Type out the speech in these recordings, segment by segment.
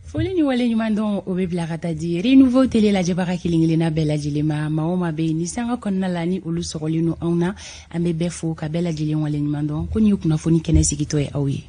Foli ni wale ɲuman dɔn o bɛ bila ka taa di Renouveau télé lajɛbaga kelen kelenna bɛɛ lajɛlen ma. Maa o maa bɛ yen ni sanga kɔnɔna la ni olu sɔgɔlen don anw na, an bɛ bɛɛ fo ka bɛɛ lajɛlen wale ɲuman dɔn ko nin ye kunnafoni kɛnɛ sigitɔ ye aw ye.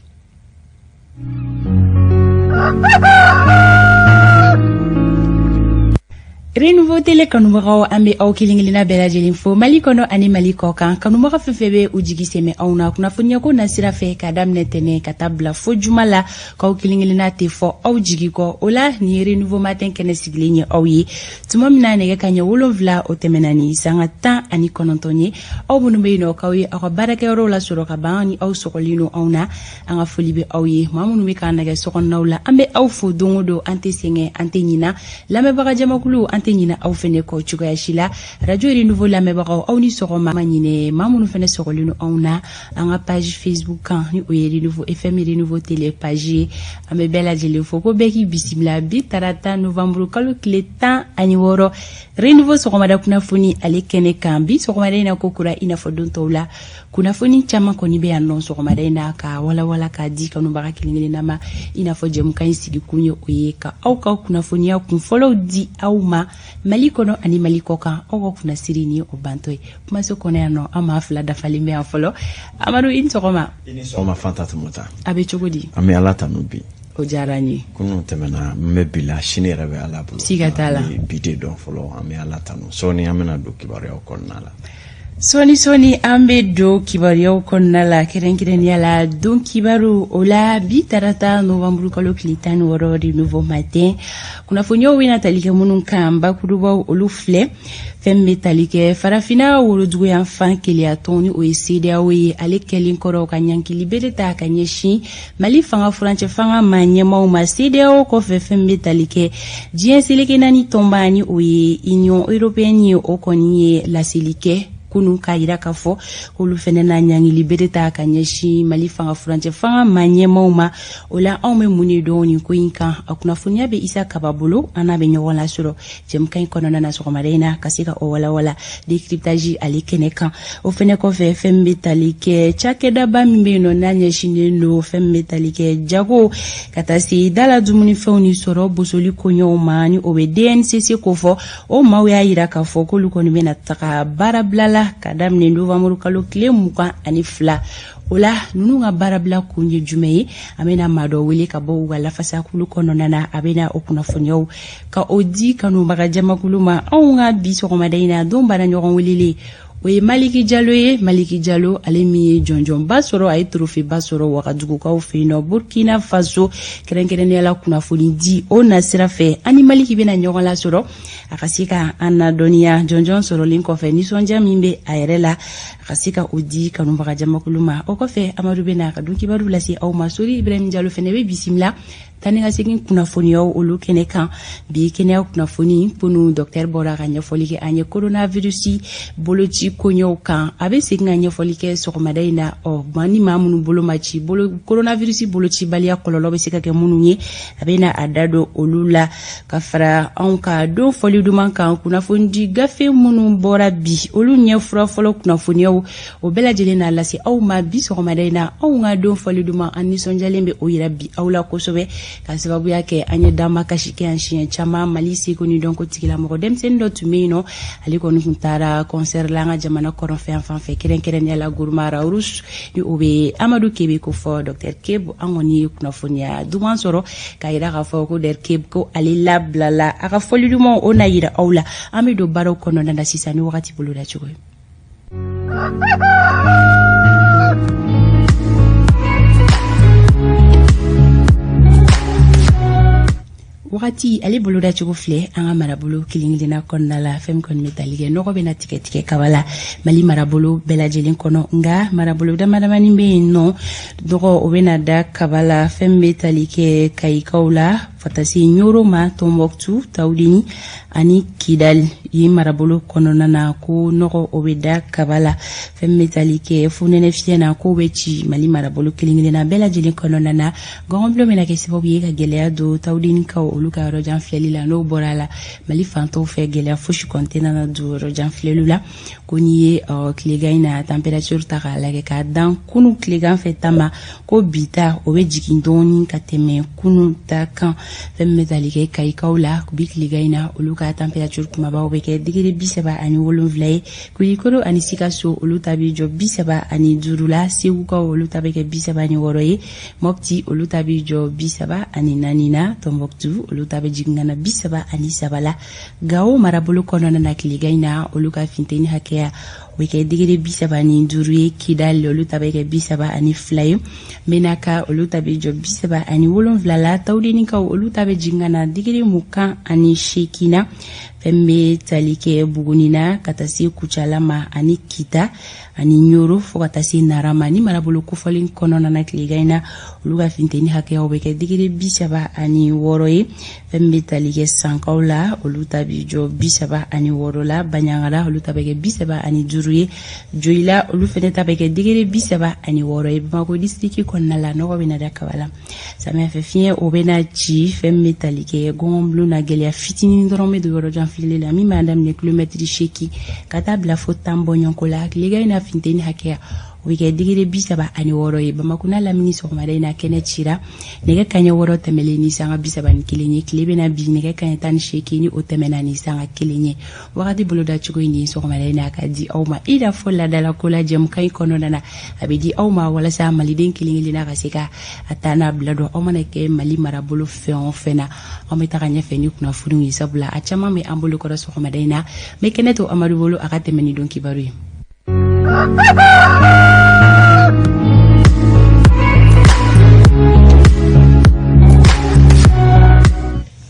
Renouveau télé kanubagaw, an bɛ aw kelen kelenna bɛɛ lajɛlen fo Mali kɔnɔ ani Mali kɔ kan. Kanubaga fɛn fɛn bɛ u jigi sɛmɛ anw na kunnafoniyako nasira fɛ, ka daminɛ tɛnɛ ka taa bila fo juma la, k'aw kelen kelenna tɛ fɔ aw jigi kɔ. O la, nin ye Renouveau matin kɛnɛ sigilen ye aw ye tuma min na nɛgɛ ka ɲɛ 7 o tɛmɛna ni sanga 19 ye. Aw minnu bɛ yen nɔ k'aw ye aw ka baarakɛyɔrɔw la sɔrɔ ka ban ni aw sɔgɔlen don anw na, an ka foli bɛ aw ye. Maa minnu bɛ k'an nɛgɛ sokɔnɔnaw la, an bɛ aw fo don o don, an tɛ sɛgɛn, an tɛ ɲina. Lamɛnbaga jamakulu, an tɛ ɲina aw fɛnɛ kɔ cogoya si la. Radio Renouveau lamɛnbagaw, aw ni sɔgɔma. Ma ɲinɛ maa minnu fɛnɛ sɔgɔlen don anw na an ka page Facebook kan, ni o ye Renouveau FM, Renouveau télé page ye, an bɛ bɛɛ lajɛlen fo ko bɛɛ k'i bisimila bi tarata novembre kalo tile 16, Renouveau sɔgɔmada kunnafoni ale kɛnɛ kan. Bi sɔgɔmada in na, ko kura i n'a fɔ don tɔw la, kunnafoni caman kɔni bɛ yan nɔ sɔgɔmada in na ka walawala k'a di kanubaga kelen kelenna ma. I n'a fɔ jɛmukan in sigikun ye o ye ka aw ka kunnafoniya kunfɔlɔw di aw ma Mali kɔnɔ ani Mali kɔ kan. Aw ka kunnasiri ni o bantɔ ye kumaso kɔnɔ yan nɔ, an maa fila dafalen bɛ yan fɔlɔ. Amadu, i ni sɔgɔma. I ni sɔgɔma, Fanta Tumuta. A bɛ cogo di? An bɛ Ala tanu bi. O diyara n ye. Kunun tɛmɛna, n bɛ bi la, sini yɛrɛ bɛ Ala bolo. Siga t'a la. Bi de dɔn fɔlɔ, an bɛ Ala tanu. Sɔɔni an bɛna don kibaruyaw kɔnɔna la. Sɔɔni sɔɔni an bɛ don kibaruyaw kɔnɔna la, kɛrɛnkɛrɛnnenya la don kibaru. O la, bi tarata novembre kalo tile 16, Renouveau matin kunnafoniyaw bɛna tali kɛ minnu kan bakurubaw, olu filɛ: fɛn bɛ tali kɛ Farafinna woroduguyan fan keleyatɔn, ni o ye CEDEAO ye, ale kɛlen kɔrɔ ka ɲankili bere ta ka ɲɛsin Mali fanga furancɛ fanga ma ɲɛmaw ma. CEDEAO kɔfɛ, fɛn bɛ tali kɛ diɲɛ seleke naani tɔnba, ni o ye Union européenne ye, o kɔni ye laseli kɛ kunu k'a yira k'a fɔ k'olu fɛnɛ na ɲangili bere ta ka ɲɛsin Mali fanga furancɛ fanga ma ɲɛmaw ma. O la, anw bɛ mun de dɔn nin ko in kan? A kunnafoniya bɛ Isa Kaba bolo. An n'a bɛ ɲɔgɔn lasɔrɔ jɛmukan in kɔnɔna na sɔgɔmada in na ka se ka o walawala décryptage ale kɛnɛ kan. O fɛnɛ kɔfɛ, fɛn bɛ tali kɛ cakɛdaba min bɛ yen nɔ n'a ɲɛsinnen don fɛn bɛ tali kɛ jago ka taa se dala dumunifɛnw ni sɔrɔ bosoli koɲɛw ma, ni o bɛ DNCC kofɔ, o maaw y'a yira k'a fɔ k'olu kɔni bɛna taga baarabila la ka daminɛ novembre kalo tile 22. O la, ninnu ka baarabila kun ye jumɛn ye? An bɛna maa dɔ wele ka bɔ u ka lafasakulu kɔnɔna na, a bɛna o kunnafoniyaw ka o di kanubaga jamakulu ma. Anw ka bi sɔgɔmada in na don baara ɲɔgɔn welelen, o ye Maliki Jalo ye. Maliki Jalo, ale min ye jɔnjɔnba sɔrɔ, a ye trophée-ba sɔrɔ Wagadugukaw fɛ yen nɔ, Burkina Faso, kɛrɛnkɛrɛnnenya la kunnafoni di o nasira fɛ. Ani Maliki bɛna ɲɔgɔn lasɔrɔ a ka se ka an ladɔnniya jɔnjɔn sɔrɔlen kɔfɛ, nisɔndiya min bɛ a yɛrɛ la, a ka se ka o di kanubaga jamakulu ma. O kɔfɛ, Amadu bɛna ka don kibaru lase aw ma. Sori Ibrahim Jalo fɛnɛ bɛ bisimila tani ka segin kunnafoniyaw olu kɛnɛ kan. Bi kɛnɛya kunnafoni, kunu dɔktɛri bɔra ka ɲɛfɔli kɛ an ye coronavirus boloci koɲɛw kan. A bɛ segin ka ɲɛfɔli kɛ sɔgɔmada in na. Ɔ maa ni maa minnu bolo ma ci bolo, coronavirus bolocibaliya kɔlɔlɔ bɛ se ka kɛ minnu ye, a bɛ na a da don olu la. Ka fara anw ka don fɔli duman kan, kunnafoni gafe minnu bɔra bi, olu ɲɛ fura fɔlɔ kunnafoniyaw, o bɛɛ lajɛlen n'a lase aw ma bi sɔgɔmada in na. Anw ka don fɔli duman, an nisɔndiyalen bɛ o yira bi aw la kosɛbɛ, ka sababuya kɛ an ye dama kasi kɛ yan siɲɛ caman. Mali seko ni dɔnko tigilamɔgɔ denmisɛnnin dɔ tun bɛ yen nɔ, ale kɔni tun taara concert la an ka jamana kɔrɔnfɛ yan fan fɛ, kɛrɛnkɛrɛnnenya la Gourma Rharous, ni o bɛ Amadu Kebe ko fɔ Dr Kebe. An kɔni ye kunnafoniya duman sɔrɔ k'a yira k'a fɔ ko Dr Kebe ko ale labilala. A ka fɔli duman, o na yira aw la. An bɛ don baaraw kɔnɔna na sisan ni wagati boloda cogo ye. Wagati ale bolodacogo filɛ an ka marabolo kelen kelenna kɔnɔna la. Fɛn min kɔni bɛ tali kɛ nɔgɔ bɛna tigɛ tigɛ kaba la Mali marabolo bɛɛ lajɛlen kɔnɔ, nka marabolo damadamani bɛ yen nɔ, nɔgɔ o bɛna da kaba la. Fɛn bɛ tali kɛ Kayikaw la fo taa se Ɲoro ma, Tɔnbɔkutu, Tawudeni ani Kidali ye marabolo kɔnɔna na, ko nɔgɔ o bɛ da kaba la. Fɛn bɛ tali kɛ funɛnɛ fiyɛ na, k'o bɛ ci Mali marabolo kelen kelenna bɛɛ lajɛlen kɔnɔna na. Gɔngɔnbulon bɛna kɛ sababu ye ka gɛlɛya don Tawudenikaw olu ka yɔrɔjan filɛli la. N'o bɔra a la, Mali fantɔw fɛ, gɛlɛya fosi kɔni tɛna don yɔrɔjan filɛli la. Ko n'i ye tilegan in na température ta k'a lajɛ, k'a dan kunu tilegan fɛ ta ma, ko bi ta o bɛ jigin dɔɔni ka tɛmɛ kunu ta kan. Fɛn min bɛ tali kɛ Kayikaw la bi tilegan in na, olu ka température kumabaw bɛ kɛ degré 37 ye. Kulikoro ani Sikaso, olu ta bɛ jɔ 35 la. Segukaw, olu ta bɛ kɛ 36 ye. Mɔpti, olu ta bɛ jɔ 34 na. Tɔnbɔkutu, olu ta bɛ jigin ka na 33 la. Gawo marabolo kɔnɔna na, tilegan in na, olu ka funteni hakɛya o bɛ kɛ degré 35 ye. Kidali, olu ta bɛ kɛ 32 ye. Menaka, olu ta bɛ jɔ 37 la. Tawudenikaw, olu ta bɛ jigin ka na degré 28 na. Fɛn bɛ tali kɛ Buguni na ka taa se Kucala ma ani Kita ani Ɲoro fo ka taa se Nara ma, ni marabolo kofɔlen kɔnɔna na, tilegan in na, olu ka funteni hakɛyaw bɛ kɛ degré 36 ye. Fɛn bɛ tali kɛ Sankaw la, olu ta bɛ jɔ 36 la. Baɲangara, olu ta bɛ kɛ 35 ye. Joyila, olu fɛnɛ ta bɛ kɛ degré 36 ye. Bamakɔ distriki kɔnɔna la, nɔgɔ bɛna da kaba la. Samiyɛ fɛ fiɲɛ, o bɛna ci. Fɛn bɛ tali kɛ Gɔngɔnbulon na, gɛlɛya fitinin dɔrɔn bɛ don yɔrɔ jan filili la, min b'a daminɛ kilomɛtiri 8 ka taa bila fo 10 bɔɲɔgɔnko la. Tilegan in na, funteni hakɛya o bɛ kɛ degré 36 ye. Bamakɔ n'a lamini, sɔgɔmada in na, kɛnɛ cira nɛgɛ kaɲɛ 6 tɛmɛlen ni sanga 31 ye. Tile bɛna bin nɛgɛ kaɲɛ 18 ni o tɛmɛna ni sanga 1 ye. Wagati boloda cogo in nin sɔgɔmada in na, a ka di aw ma i n'a fɔ laadalako la jɛmukan in kɔnɔna na, a bɛ di aw ma walasa maliden kelen kelenna ka se ka a taa n'a bila dɔn. Aw mana kɛ Mali marabolo fɛn o fɛn na, an bɛ taga ɲɛfɛ ni kunnafoniw ye, sabula a caman bɛ an bolo kɔrɔ sɔgɔmada in na. N bɛ kɛnɛ to Amadu bolo, a ka tɛmɛ ni don kibaru ye.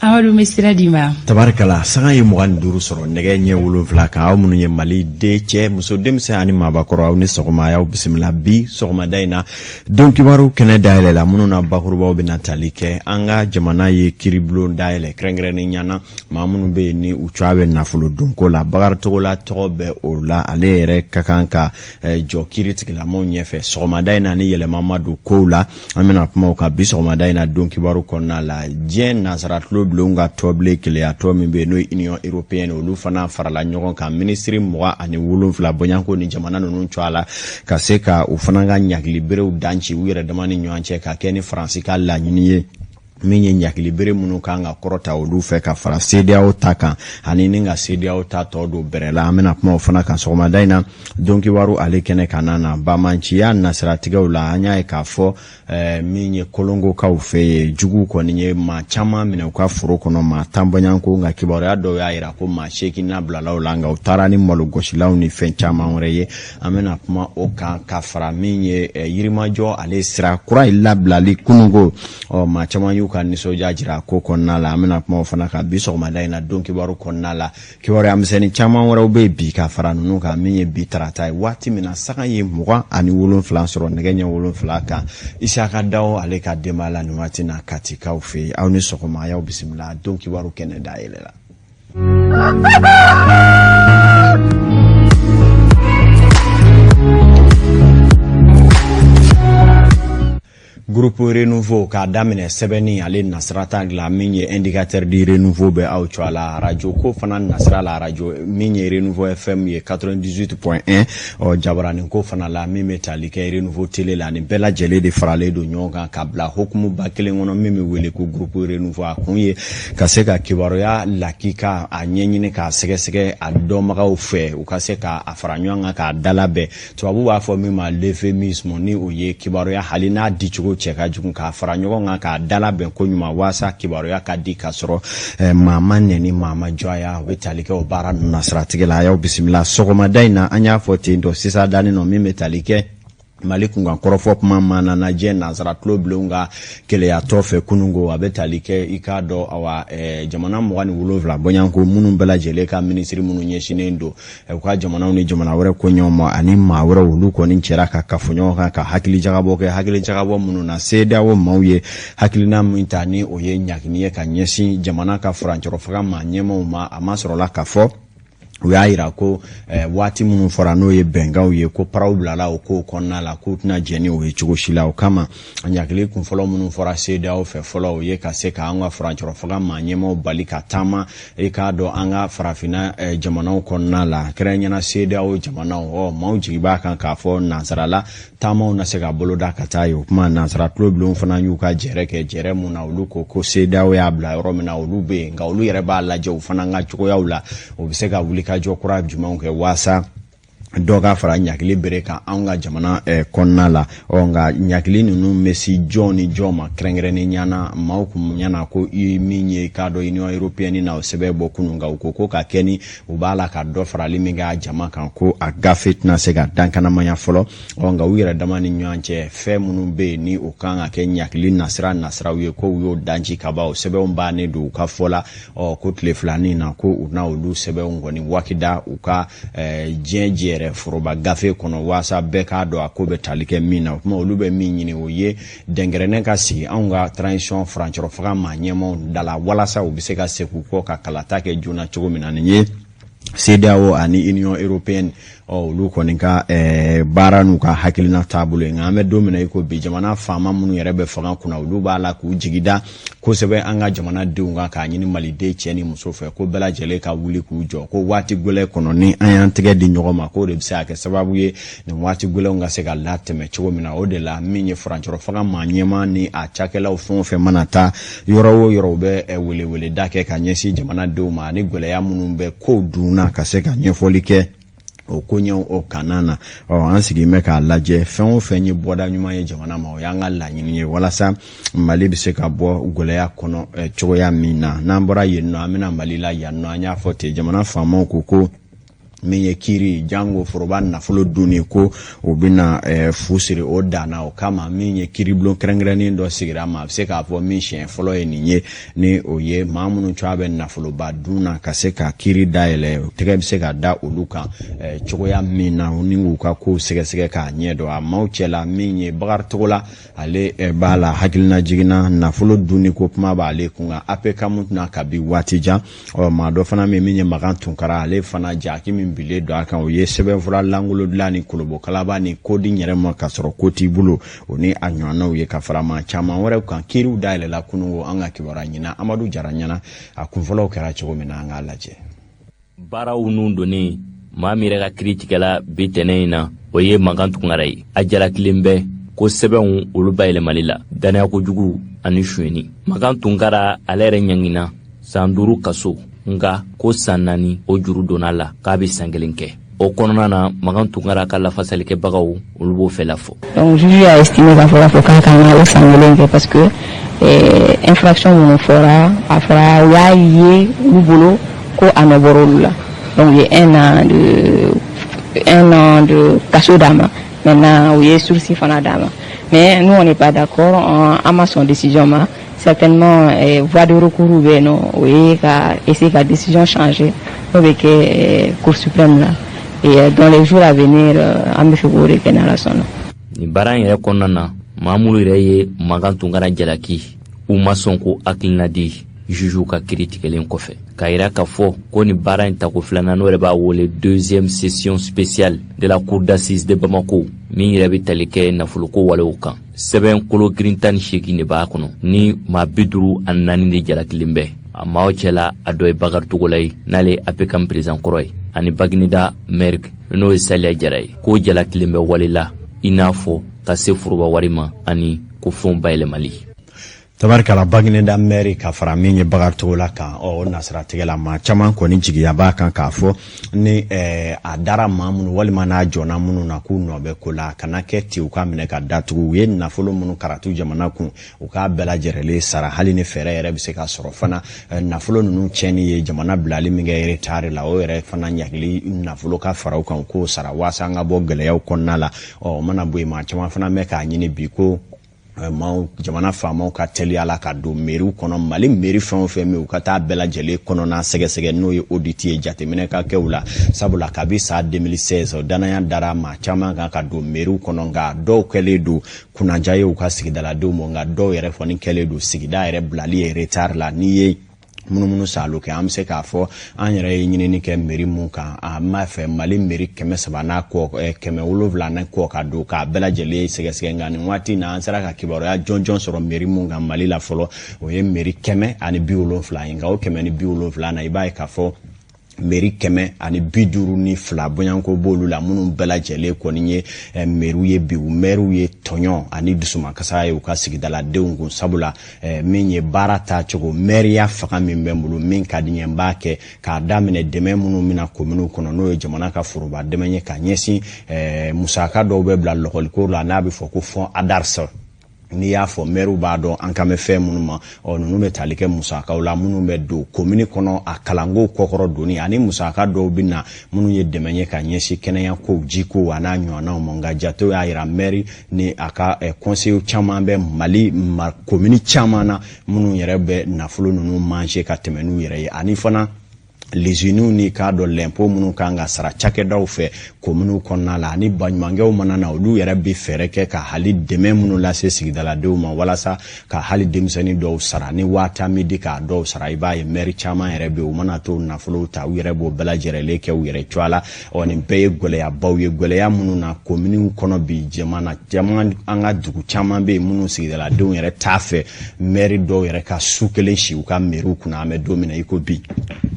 Amadu, bɛ sira d'i ma. Tabarikala, sanga ye 25 sɔrɔ nɛgɛ ɲɛ 7 kan. Aw minnu ye Mali den, cɛ, muso, denmisɛn ani maabakɔrɔ, aw ni sɔgɔma, y'aw bisimila bi sɔgɔmada in na don kibaru kɛnɛ dayɛlɛ la, minnu na bakurubaw bɛna tali kɛ an ka jamana ye kiiribulon dayɛlɛ kɛrɛnkɛrɛnnen na, maa minnu bɛ yen ni u cogoya bɛ nafolo donko la. Bakari Togola tɔgɔ bɛ o la, ale yɛrɛ ka kan ka jɔ kiiri tigilamaw ɲɛfɛ sɔgɔmada in na ni yɛlɛma ma don kow la. An bɛna kuma o kan bi sɔgɔmada in na don kibaru kɔnɔna la. Diɲɛ nansara tulo bilenw ka tɔbilen keleyatɔ min bɛ yen, n'o ye Union européenne, olu fana farala ɲɔgɔn kan, minisiri 27 bɔɲɔgɔnko ni jamana ninnu cogoya la, ka se ka u fana ka ɲagiliberew danci u yɛrɛ dama ni ɲɔgɔn cɛ, ka kɛ ni Faransi ka laɲini ye, min ye ɲagilibere minnu kan ka kɔrɔta olu fɛ ka fara CEDEAO ta kan, ani ni ka CEDEAO ta tɔ don bɛrɛ la. An bɛna kuma o fana kan sɔgɔmada in na don kibaru ale kɛnɛ kan na. Bamanciya nasiratigɛw la, an y'a ye k'a fɔ min ye Kolongokaw fɛ yen, juguw kɔni ye maa caman minɛ u ka foro kɔnɔ, maa 10 bɔɲɔgɔnko, nka kibaruya dɔw y'a jira ko maa 8 nabilala u la, nka u taara ni malogosilaw ni fɛn caman wɛrɛ ye. An bɛna kuma o kan ka fara min ye Yirimajɔ ale sira kura in labilali kununko, ɔ maa caman y'u ka nisɔndiya jira ko kɔnɔna la. An bɛna kuma o fana kan bi sɔgɔmada in na don kibaru kɔnɔna la. Kibaruya misɛnnin caman wɛrɛw bɛ yen bi ka fara ninnu kan. Min ye bi tarata ye, waati min na sanga ye 27 sɔrɔ nɛgɛ ɲɛ 7 kan, Isaka Dawo ale ka denbaya la nin waati na Katikaw fɛ yen. Aw ni sɔgɔma, a y'aw bisimila don kibaru kɛnɛ dayɛlɛ la. Groupe Renouveau k'a daminɛ sɛbɛnni ale nasirata dilan, min ye Indicateur du Renouveau bɛ aw cogoya la, arajo ko fana nasira la, arajo min ye Renouveau FM ye 98.1, ɔ jabaranin ko fana la, min bɛ tali kɛ Renouveau télé la, nin bɛɛ lajɛlen de faralen don ɲɔgɔn kan ka bila hukumuba kelen kɔnɔ min bɛ wele ko Groupe Renouveau. A kun ye ka se ka kibaruya lakika a ɲɛɲini k'a sɛgɛsɛgɛ a dɔnbagaw fɛ, u ka se k'a fara ɲɔgɔn kan k'a dalabɛn. Tubabu b'a fɔ min ma l'euphémisme, ni o ye kibaruya hali n'a dicogo cɛ ka jugu, k'a fara ɲɔgɔn kan k'a dalabɛn ko ɲuman waasa kibaruya ka di ka sɔrɔ maa ma nɛni, maa ma jɔya. O bɛ tali kɛ o baara ninnu na siratigɛ la. A y'aw bisimila sɔgɔmada in na. An y'a fɔ ten tɔ sisan dannen nɔ, min bɛ tali kɛ Mali kunkan kɔrɔfɔ kuma maana na diɲɛ nansara tulo bilenw ka keleyatɔ fɛ kununko, a bɛ tali kɛ i k'a dɔn awa jamana 27 bɔɲɔgɔnko minnu bɛɛ lajɛlen ka minisiri minnu ɲɛsinnen don u ka jamanaw ni jamana wɛrɛ koɲɛw ma ani maa wɛrɛw, olu kɔni cɛra ka kafo ɲɔgɔn kan ka hakili jagabɔ kɛ. Hakili jagabɔ minnu na, CEDEAO maaw ye hakilina min ta, ni o ye ɲagini ye ka ɲɛsin jamana ka furancɛrɔ fanga maa ɲɛmaaw ma, a ma sɔrɔla ka fɔ U y'a yira ko waati minnu fɔra, n'o ye bɛnkanw ye, ko paraw bilala o kow kɔnɔna la, k'u tɛna jɛn ni o ye cogo si la. O kama, ɲakili kunfɔlɔ minnu fɔra CEDEAO fɛ fɔlɔ, o ye ka se k'an ka furancɛrɔ fanga maa ɲɛmaaw bali ka taama, i k'a dɔn, an ka farafinna jamanaw kɔnɔna la, kɛrɛnkɛrɛnnenya CEDEAO jamanaw. Ɔ maaw jigi b'a kan k'a fɔ nansarala taamaw na se ka boloda ka taa ye. O kuma, nansara tulobilenw fana y'u ka jɛrɛ kɛ, jɛrɛ mun na olu ko ko CEDEAO y'a bila yɔrɔ min na, olu bɛ yen, nka olu yɛrɛ b'a lajɛ u fana ka cogoyaw la, u bɛ se ka wulikajɔ kura jumɛnw kɛ waasa dɔ ka fara ɲakili bere kan anw ka jamana kɔnɔna la. Ɔ nka ɲakili ninnu bɛ si jɔn ni jɔn ma kɛrɛnkɛrɛnnenya na? Maaw kun ɲɛna ko i min ye, k'a dɔn, Union européenne na o sɛbɛn bɔ kunun, nka u ko ko ka kɛ ni u b'a la ka dɔ farali min kɛ a jama kan, ko a gafe tɛna se ka dankanamaya fɔlɔ. Ɔ nka u yɛrɛ dama ni ɲɔgɔn cɛ, fɛn minnu bɛ yen ni o kan ka kɛ ɲakili nasira nasiraw ye, ko u y'o danci ka ban, o sɛbɛnw bannen don u ka fɔ la. Ɔ ko tile filanin na, ko u na olu sɛbɛnw kɔni wakida u ka diɲɛ jɛrɛ foroba gafe kɔnɔ, waasa bɛɛ k'a dɔn a ko bɛ tali kɛ min na. O tuma, olu bɛ min ɲini, o ye dɛnkɛrɛnnɛ ka sigi anw ka transition furancɛrɔ fanga maa ɲɛmaaw da la, walasa u bɛ se ka segin u kɔ ka kalata kɛ joona cogo min na. Nin ye CEDEAO ani Union européenne, ɔ olu kɔni ka baara n'u ka hakilina taabolo ye. Nka an bɛ don min na i ko bi, jamana faama minnu yɛrɛ bɛ fanga kunna, olu b'a la k'u jigi da kosɛbɛ an ka jamanadenw kan, k'a ɲini maliden cɛ ni muso fɛ ko bɛɛ lajɛlen ka wuli k'u jɔ, ko waati gɛlɛn kɔnɔ, ni an y'an tɛgɛ di ɲɔgɔn ma, k'o de bɛ se ka kɛ sababu ye nin waati gɛlɛnw ka se ka latɛmɛ cogo min na. O de la, min ye furancɛrɔ fanga maa ɲɛmaa ni a cakɛlaw fɛn o fɛn mana taa yɔrɔ o yɔrɔ, u bɛ weleweleda kɛ ka ɲɛsin jamanadenw ma, ani gɛlɛya minnu bɛ kow dunna, ka se ka ɲɛfɔli kɛ o koɲɛw o kanna na. Ɔ an sigilen bɛ k'a lajɛ, fɛn o fɛn ye bɔda ɲuman ye jamana ma, o y'an ka laɲini ye, walasa Mali bɛ se ka bɔ gɛlɛya kɔnɔ cogoya min na. N'an bɔra yen nɔ, an bɛna Mali la yan nɔ. An y'a fɔ ten, jamana faamaw ko ko min ye kiiri jango foroba nafolo dunni, ko u bɛna fu siri o dan na. O kama, min ye kiiribulon kɛrɛnkɛrɛnnen dɔ sigira ma, a bɛ se k'a fɔ min siɲɛ fɔlɔ ye nin ye, ni o ye maa minnu cogoya bɛ nafoloba dun na, ka se ka kiiri dayɛlɛ, tɛgɛ bɛ se ka da olu kan cogoya min na, ni k'u ka kow sɛgɛsɛgɛ k'a ɲɛ dɔn. A maaw cɛla, min ye Bakari Togola, ale b'a la hakilina jiginna nafolo dunni ko kuma b'ale kun kan APCAM tɛna kabi waati jan. Ɔ maa dɔ fana min ye Makan Tunkara, ale fana jaki min bilen don a kan, o ye sɛbɛnfura langolo dilan ni kolobokalaba ni kodi yɛrɛ ma k'a sɔrɔ ko t'i bolo, o ni a ɲɔgɔnnaw ye, ka fara maa caman wɛrɛw kan. Kiiriw dayɛlɛla kununko. An ka kibaruya ɲina Amadu Jara ɲɛna, a kunfɔlɔw kɛra cogo min na, an k'a lajɛ. Baaraw nun donnen, maa min yɛrɛ ka kiri tigɛla bi tɛnɛ in na, o ye Makan Tunkara ye. A jalakilen bɛ ko sɛbɛnw olu bayɛlɛmali la, dannaya kojugu ani sonyɛni. Makan Tunkara ale yɛrɛ ɲangina san 5 kaso, nka ko san 4 o juru donna la, k'a bɛ san 1 kɛ o kɔnɔna na. Makan Tunkara ka lafasalikɛbagaw, olu b'o fɛ la fɔ. Donc juge y'a estimé k'a fɔ k'a kan ka o san 1 kɛ, parce que infraction minnu fɔra, a fɔra u y'a ye olu bolo ko a nɔ bɔra olu la. Donc u ye un an de kaso d'a ma. Maintenant, u ye sursis fana d'a ma, mais nous, on n'est pas d'accord, an ma sɔn décision ma. Certainement voie de recours bɛ yen nɔ, o ye ka essayer ka décision changer, n'o bɛ kɛ Cour suprême la, et dans les jours à venir, an bɛ fɛ k'o de kɛ n'Ala sɔnna. Nin baara in yɛrɛ kɔnɔna na, maa minnu yɛrɛ ye Makan Tunkara jalaki, u ma sɔn ko hakilina di jugew ka kiri tigɛlen kɔfɛ, k'a yira k'a fɔ ko nin baara in tako filanan, n'o yɛrɛ b'a wele deuxième session spéciale de la cour d'assises de Bamako, min yɛrɛ bɛ tali kɛ nafoloko walew kan, sɛbɛn kolo girin 18 de b'a kɔnɔ, ni maa 54 de jalakilen bɛ a maaw cɛla. A dɔ ye Bakari Togola ye, n'ale ye APCAM président kɔrɔ ye, ani Bagineda maire, n'o ye Saliya Jara ye, k'o jalakilen bɛ wale la, i n'a fɔ ka se foroba wari ma ani ko fɛnw bayɛlɛmali. Tabarikala, Bagineda mɛri ka fara min ye Bakari Togola kan, ɔ o nasiratigɛ la, maa caman kɔni jigiya b'a kan k'a fɔ ni a dara maa minnu walima n'a jɔnna minnu na k'u nɔ bɛ ko la, a kana kɛ ten u ka minɛ ka datugu. U ye nafolo minnu karatu jamana kun, u k'a bɛɛ lajɛrɛlen sara, hali ni fɛɛrɛ yɛrɛ bɛ se ka sɔrɔ fana. Nafolo ninnu tiɲɛni ye jamana bilali min kɛ retard la, o yɛrɛ fana ɲagili nafolo ka fara u kan, u k'o sara waasa an ka bɔ gɛlɛyaw kɔnɔna la. Ɔ o mana bɔ yen, maa caman fana bɛ k'a ɲini bi ko maaw, jamana faamaw ka teliya la ka don meriw kɔnɔ, Mali meri fɛn o fɛn min, u ka taa bɛɛ lajɛlen kɔnɔna sɛgɛsɛgɛ, n'o ye audit ye, jateminɛ ka kɛ u la. Sabula kabi san 2016, danaya dara maa caman kan ka don meriw kɔnɔ, nka dɔw kɛlen don kunnaja ye u ka sigidaladenw ma, nka dɔw yɛrɛ kɔni kɛlen don sigida yɛrɛ bilali ye retard la. N'i ye Munumunu saalo kɛ, an bɛ se k'a fɔ an yɛrɛ ye ɲinini kɛ mairie mun kan, a m'a fɛ Mali mairie 300 n'a kɔ, 700 n'a kɔ ka don k'a bɛɛ lajɛlen sɛgɛsɛgɛ. Nka nin waati in na, an sera ka kibaruya jɔnjɔn sɔrɔ mairie mun kan Mali la fɔlɔ, o ye mairie 170 ye. Nka o 170 na, i b'a ye k'a fɔ mairie 152 bɔɲɔgɔnko b'olu la, minnu bɛɛ lajɛlen kɔni ye mairiw ye bi. U mairiw ye tɔɲɔ ani dusumakasa ye u ka sigidaladenw kun, sabula min ye baara taacogo, mairiya fanga min bɛ n bolo, min ka di n ye, n b'a kɛ, k'a daminɛ dɛmɛ minnu bɛna kominiw kɔnɔ, n'o ye jamana ka foroba dɛmɛ ye ka ɲɛsin musaka dɔw bɛ bila lɔkɔliko la, n'a bɛ fɔ ko fonds ADARS. N'i y'a fɔ, mɛriw b'a dɔn an kan bɛ fɛn minnu ma. Ɔ ninnu bɛ tali kɛ musakaw la minnu bɛ don komini kɔnɔ, a kalanko kɔkɔrɔ donni, ani musaka dɔw bɛ na minnu ye dɛmɛ ye ka ɲɛsin kɛnɛya kow, jiko a n'a ɲɔgɔnnaw ma. Nka jatew y'a yira, mɛri ni a ka conseil caman bɛ Mali komini caman na minnu yɛrɛ bɛ nafolo ninnu manger ka tɛmɛ n'u yɛrɛ ye, ani fana leziniw ni k'a dɔn lɛnpo minnu kan ka sara cakɛdaw fɛ kominiw kɔnɔna la, ani baɲumankɛw mana na, olu yɛrɛ bɛ fɛɛrɛ kɛ ka hali dɛmɛ minnu lase sigidaladenw ma walasa ka hali denmisɛnnin dɔw sara ni 10,000 bɛ di k'a dɔw sara. I b'a ye mɛri caman yɛrɛ bɛ yen, u mana t'o nafolow ta, u yɛrɛ b'o bɛɛ lajɛlen kɛ u yɛrɛ cogoya la. Ɔ nin bɛɛ ye gɛlɛyabaw ye, gɛlɛya minnu na kominiw kɔnɔ bi. Jamana caman, an ka dugu caman bɛ yen minnu sigidaladenw yɛrɛ t'a fɛ mɛri dɔw yɛrɛ ka su kelen si u ka mɛriw kunna, an bɛ don min na i ko bi.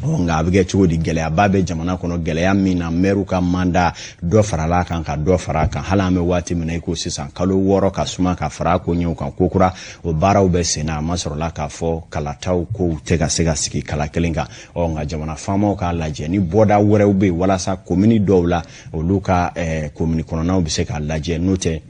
Ɔ nka a bɛ kɛ cogo di? Gɛlɛyaba bɛ jamana kɔnɔ, gɛlɛya min na mɛriw ka mandat dɔ farala a kan ka dɔ fara a kan, hali an bɛ waati min na i ko sisan, kalo 6 ka suma ka fara a ko ɲɛw kan kokura, o baaraw bɛ sen na. A ma sɔrɔla k'a fɔ kalataw kow tɛ ka se ka sigi kala kelen kan. Ɔ nka jamana faamaw k'a lajɛ ni bɔda wɛrɛw bɛ yen walasa komini dɔw la, olu ka komini kɔnɔnaw bɛ se k'a lajɛ, n'o tɛ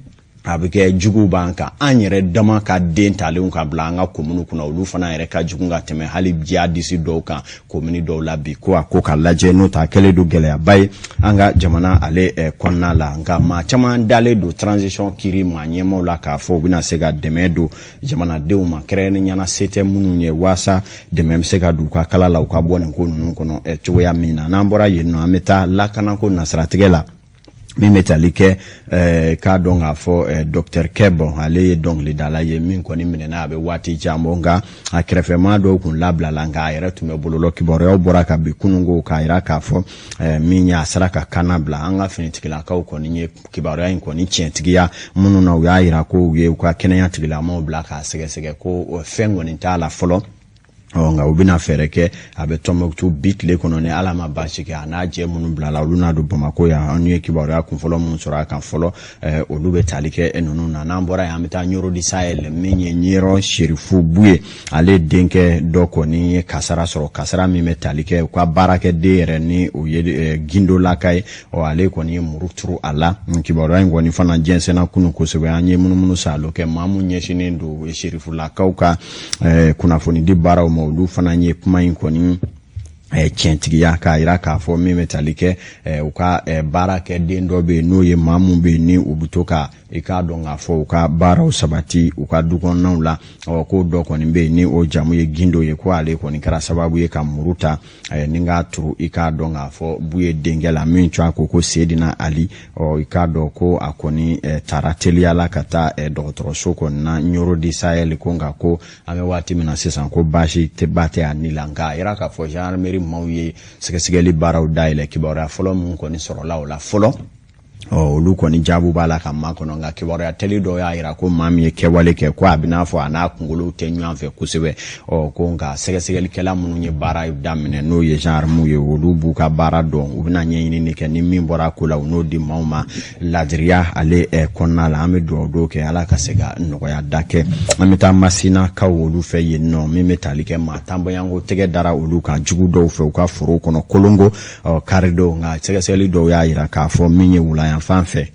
a bɛ kɛ juguw b'an kan. An yɛrɛ dama ka den talenw ka bila an ka kominiw kunna, olu fana yɛrɛ ka jugu ka tɛmɛ hali jihadisi dɔw kan komini dɔw la bi. Ko a ko ka lajɛ, n'o tɛ a kɛlen don gɛlɛyaba ye an ka jamana ale kɔnɔna la. Nka maa caman dalen don transition kiri maa ɲɛmaaw la k'a fɔ u bɛna se ka dɛmɛ don jamanadenw ma, kɛrɛnkɛrɛnnenya la se tɛ minnu ye, waasa dɛmɛ bɛ se ka don u ka kala la, u ka bɔ nin ko ninnu kɔnɔ cogoya min na. N'an bɔra yen nɔ, an bɛ taa lakanako nasiratigɛ la min bɛ tali kɛ k'a dɔn k'a fɔ docteur Keb, ale ye dɔnkilidala ye min kɔni minɛna a bɛ waati jan bɔ, nka a kɛrɛfɛmaa dɔw kun labilala, nka a yɛrɛ tun bɛ bololɔ. Kibaruyaw bɔra ka bi kununko k'a yira k'a fɔ min ye a sera ka kana bila. An ka finitigilakaw kɔni ye kibaruya in kɔni tiɲɛtigiya minnu na, u y'a yira ko u ye u ka kɛnɛya tigilamaw bila k'a sɛgɛsɛgɛ ko fɛn kɔni t'a la fɔlɔ. Ɔ nka u bɛna fɛɛrɛ kɛ, a bɛ Tɔnbɔkutu bi tile kɔnɔ ni Ala ma baasi kɛ, a n'a jɛ minnu bilala, olu n'a don Bamakɔ yan. An ye kibaruya kunfɔlɔ minnu sɔrɔ a kan fɔlɔ, olu bɛ tali kɛ ninnu na. N'an bɔra yen, an bɛ taa Ɲɔrɔ di Sahel. Min ye Ɲɔrɔ Serifu Buye, ale denkɛ dɔ kɔni ye kasara sɔrɔ, kasara min bɛ tali kɛ u ka baarakɛden yɛrɛ ni o ye Gindolaka ye. Ɔ ale kɔni ye muru turu a la. Kibaruya in kɔni fana jɛnsɛnna kunun kosɛbɛ. An ye munumunu saalo kɛ, maa mun ɲɛsinnen don Serifulakaw ka kunnafonidi baaraw ma, olu fana ye kuma in kɔni tiɲɛtigiya k'a yira k'a fɔ min bɛ tali kɛ u ka baarakɛden dɔ bɛ yen, n'o ye maa mun bɛ yen ni u bɛ to ka i k'a dɔn k'a fɔ u ka baaraw sabati u ka du kɔnɔnaw la. Ɔ ko dɔ kɔni bɛ yen ni o jamu ye Gindo ye, ko ale kɔni kɛra sababu ye ka muru ta ni k'a turu i k'a dɔn k'a fɔ Buye denkɛ la min tɔgɔ ko Sedina Ali. Ɔ i k'a dɔn ko a kɔni taara teliya la ka taa dɔgɔtɔrɔso kɔni na Ɲɔrɔ di Sahel, ko nka ko an bɛ waati min na sisan, ko baasi tɛ ba tɛ a ni la. Nka a yira k'a fɔ gendarmerie maaw ye sɛgɛsɛgɛli baaraw dayɛlɛ. Kibaruya fɔlɔ min kɔni sɔrɔla o la fɔlɔ, ɔ olu kɔni jaabu b'a la ka makɔnɔ. Nka kibaruya teli dɔw y'a yira ko maa min ye kɛwale kɛ, ko a bɛ n'a fɔ a n'a kunkolo tɛ ɲɔgɔn fɛ kosɛbɛ. Ɔ ko nka sɛgɛsɛgɛlikɛla minnu ye baara daminɛ, n'o ye gendarmew ye, olu b'u ka baara dɔn, u bɛna ɲɛɲinini kɛ, ni min bɔra ko la, u n'o di maaw ma ladiriya ale kɔnɔna la. An bɛ dugawu dɔw kɛ, Ala ka se ka nɔgɔya da kɛ. An bɛ taa Masinakaw olu fɛ yen nɔ, min bɛ tali kɛ maa 10 bɔɲɔgɔnko tɛgɛ dara olu kan jugu dɔw fɛ u ka foro kɔnɔ Kolongo karidon. Nka sɛgɛsɛgɛli dɔw y'a yira k'a fɔ min ye wulayanfan fɛ,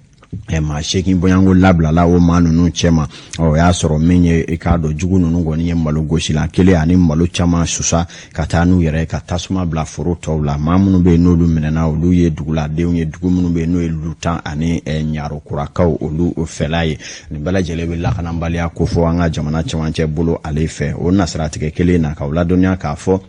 maa 8 bɔɲɔgɔnko labilala o maa ninnu cɛma. Ɔ o y'a sɔrɔ min ye i k'a dɔn jugu ninnu kɔni ye malo gosilan kelen ani malo caman susa ka taa n'u yɛrɛ ka tasuma bila foro tɔw la. Maa minnu bɛ yen n'olu minɛna, olu ye duguladenw ye, dugu minnu bɛ yen n'o ye Lutan ani Ɲarokurakaw olu fɛla ye. Nin bɛɛ lajɛlen bɛ lakanabaliya kofɔ an ka jamana cɛmancɛ bolo ale fɛ. O nasiratigɛ kelen na, k'aw ladɔnniya k'a fɔ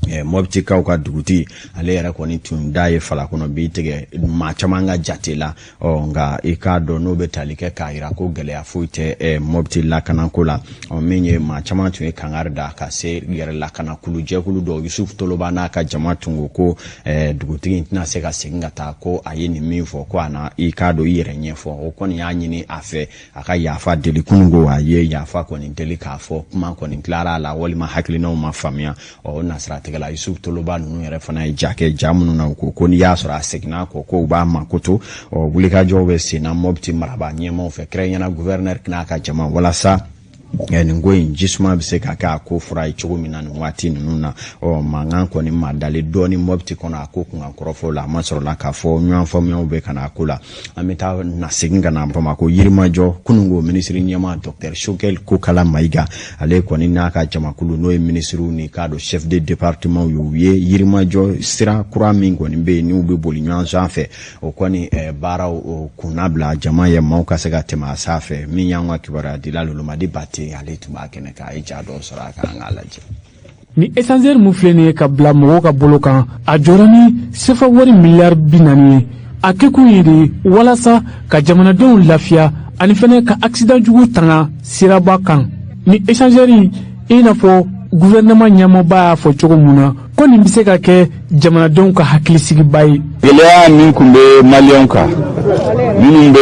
Mɔptikaw ka dugutigi, ale yɛrɛ kɔni tun da ye fala kɔnɔ bi tigɛ maa caman ka jate la. Ɔ nka i k'a dɔn, n'o bɛ tali kɛ k'a yira ko gɛlɛya foyi tɛ Mɔpti lakanako la. Ɔ min ye maa caman tun ye kangari da ka se yɛrɛ lakana kulu jɛkulu dɔ, Yusuf Toloba n'a ka jama tun ko ko dugutigi in tɛna se ka segin ka taa, ko a ye nin min fɔ, ko a na i k'a dɔn i yɛrɛ ɲɛfɔ. O kɔni y'a ɲini a fɛ a ka yafa deli. Kununko a ye yafa kɔni deli k'a fɔ kuma kɔni tilara a la, walima hakilinaw ma faamuya. Ɔ o nasiratigɛ la, Yusuf Toloba ninnu yɛrɛ fana ye ja kɛ, ja minnu na u ko ko n'i y'a sɔrɔ a seginna kɔ, ko u b'a makoto. Ɔ wulikajɔw bɛ sen na Mɔpti marabaa ɲɛmaaw fɛ, kɛrɛnkɛrɛnnenya gouverneur n'a ka jama, walasa nin ko in jisuma bɛ se ka kɛ a ko fura ye cogo min na nin waati ninnu na. Ɔ mankan kɔni ma dalen dɔɔni Mɔpti kɔnɔ a ko kunkan kɔrɔfɔ la, a ma sɔrɔ la k'a fɔ ɲɔgɔn faamuyaw bɛ ka na a ko la. An bɛ taa na segin ka na Bamakɔ Yirimajɔ. Kununko minisiri ɲɛmaa Docteur Choguel Kokala Mayiga, ale kɔni n'a ka jamakulu, n'o ye minisiriw ni k'a dɔn chef de département ye, u ye Yirimajɔ sira kura min kɔni bɛ yen n'u bɛ boli ɲɔgɔn sanfɛ, o kɔni baaraw o kunna bila jama ye, maaw ka se ka tɛmɛ a sanfɛ. Min y'an ka kibaruya dila Lolomadi Bate, ale tun b'a kɛnɛ kan, a ye ja dɔw sɔrɔ a kan, an k'a lajɛ. Ni échangeur mun filɛ nin ye ka bila mɔgɔw ka bolo kan, a jɔra ni sefa wari miliyari 40 ye. A kɛkun ye de walasa ka jamanadenw lafiya ani fɛnɛ ka accident jugu tanga siraba kan. Ni échangeur in, i n'a fɔ gouvernement ɲɛmɔgɔba y'a fɔ cogo mun na, ko nin bɛ se ka kɛ jamanadenw ka hakilisigiba ye. Gɛlɛya min tun bɛ Maliyɛnw kan, minnu bɛ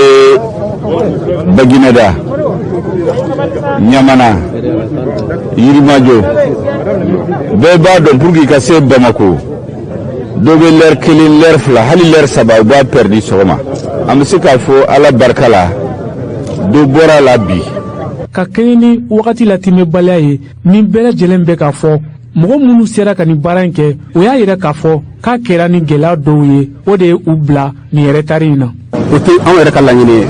Bagineda, Ɲamana, Yirimajɔ, bɛɛ b'a dɔn, pour que i ka se Bamako, dɔ bɛ lɛri 1, lɛri 2, hali lɛri 3, u b'a pɛridi sɔgɔma. An bɛ se k'a fɔ Ala barika la, dɔ bɔra a la bi. Ka kɛɲɛ ni wagati latimɛbaliya ye min bɛɛ lajɛlen bɛ k'a fɔ, mɔgɔ minnu sera ka nin baara in kɛ, o y'a yira k'a fɔ k'a kɛra ni gɛlɛya dɔw ye, o de ye u bila nin retard in na. O tɛ anw yɛrɛ ka laɲini ye.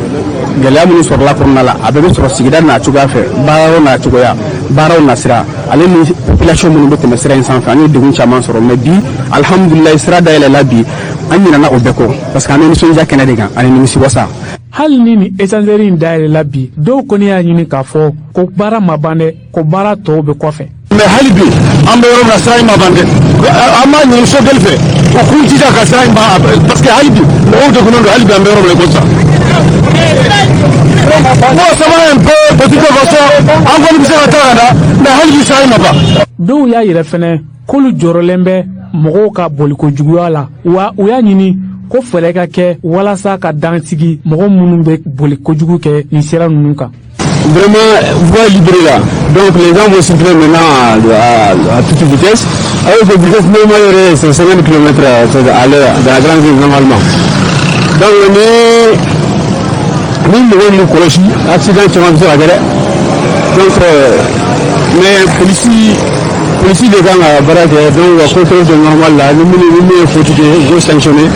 Gɛlɛya minnu sɔrɔla kɔnɔna la, a bɛɛ bɛ sɔrɔ sigida n'a cogoya fɛ, baarayɔrɔ n'a cogoya, baaraw nasira, ale ni population minnu bɛ tɛmɛ sira in sanfɛ. An ye degun caman sɔrɔ, mais bi, alihamudulilayi, sira dayɛlɛla bi, an ɲinɛna o bɛɛ kɔ, parce que an bɛ nisɔndiya kɛnɛ de kan ani nimisiwasa. Hali ni nin échangeur in dayɛlɛla bi, dɔw kɔni y'a ɲini k'a fɔ ko baara ma ban dɛ, ko baara tɔw bɛ kɔfɛ. Mais hali bi, an bɛ yɔrɔ min na, sira in ma ban dɛ. An b'a ɲini Choguel fɛ, u k'u jija ka sira in ban, parce que hali bi mɔgɔw degunnen don. Hali bi an bɛ yɔrɔ min na i ko sisan, bon, ça va un peu de toute façon, an kɔni bɛ se ka taa ka na, mais hali bi sira in ma ban. Dɔw y'a yira fɛnɛ k'olu jɔrɔlen bɛ mɔgɔw ka boliko juguya la, wa u y'a ɲini ko fɛɛrɛ ka kɛ walasa ka dan sigi mɔgɔ minnu bɛ boli kojugu kɛ nin sira ninnu kan. Vraiment, voie libérée là. Donc les gens vont circuler maintenant à toute vitesse. Alors que vitesse normale, c'est 50 km à l'heure dans la grande ville normalement. Donc ni mɔgɔw m'u kɔlɔsi, accident caman bɛ se ka kɛ dɛ. Donc mais polisi de kan ka baara kɛ, donc ka contrôle de normal la, ni minnu ni min ye faute kɛ, u k'o sanctionner.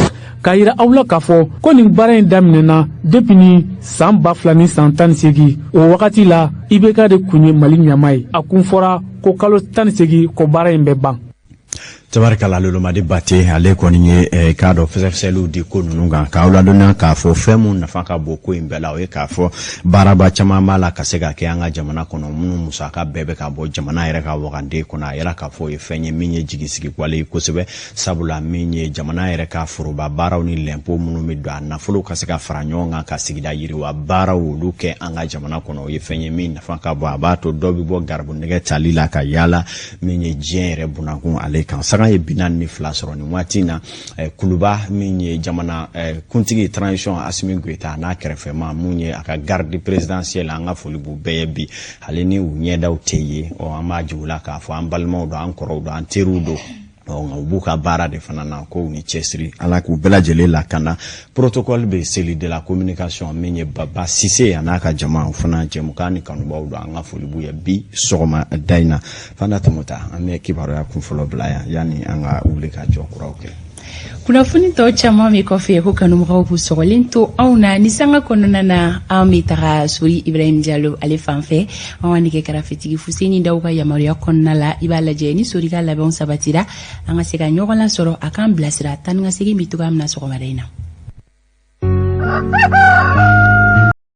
K'a yira aw la k'a fɔ ko nin baara in daminɛna depuis ni san 2018. O wagati la, IBK de kun ye Mali ɲama ye. A kun fɔra ko kalo 18 ko baara in bɛ ban. Tabarikala, Lolomadi Bate, ale kɔni ye k'a dɔn fɛsɛfɛsɛliw di ko ninnu kan, k'aw ladɔnniya k'a fɔ fɛn mun nafa ka bon ko in bɛɛ la, o ye k'a fɔ baaraba caman b'a la ka se ka kɛ an ka jamana kɔnɔ, minnu musaka bɛɛ bɛ ka bɔ jamana yɛrɛ ka wagande kɔnɔ. A yɛrɛ k'a fɔ o ye fɛn ye min ye jigisigi wale ye kosɛbɛ, sabula min ye jamana yɛrɛ ka foroba baaraw ni lɛnpo minnu bɛ don a nafolo ka se ka fara ɲɔgɔn kan ka sigida yiriwa baaraw olu kɛ an ka jamana kɔnɔ, o ye fɛn ye min nafa ka bon. A b'a to dɔ bɛ bɔ garibu nɛgɛ tali la ka yaala min ye diɲɛ yɛrɛ bunakun ale kan. Saga ye 42 sɔrɔ nin waati in na. Kuluba, min ye jamana kuntigi transition Asimi Goyita n'a kɛrɛfɛma, mun ye a ka garde présidentielle, an ka foli b'u bɛɛ ye bi, ale ni u ɲɛdaw tɛ ye. Ɔ an b'a jigin u la k'a fɔ an balimaw don, an kɔrɔw don, an teriw don. Ɔ nka u b'u ka baara de fana na, ko u ni cɛsiri, Ala k'u bɛɛ lajɛlen lakana. Protocole bɛ cellule de la communication, min ye Baba Sise a n'a ka jama, o fana jɛmukan ni kanubaw don, an ka foli b'u ye bi sɔgɔma da in na. Fanta Tɔmɔta, an bɛ kibaruya kunfɔlɔ bila yan yanni an ka wuli ka jɔ kuraw kɛ. Kunnafoni tɔ caman bɛ kɔfɛ, ko kanubagaw k'u sɔgɔlen to anw na. Ni sanga kɔnɔna na, an bɛ taga Sori Ibrahim Jalo ale fan fɛ, an ka nɛgɛ karafetigi Fuseni Daw ka yamaruya kɔnɔna la. I b'a lajɛ ni Sori ka labɛnw sabatira, an ka se ka ɲɔgɔn lasɔrɔ, a k'an bilasira tan ni ka segin bɛ cogoya min na sɔgɔmada in na.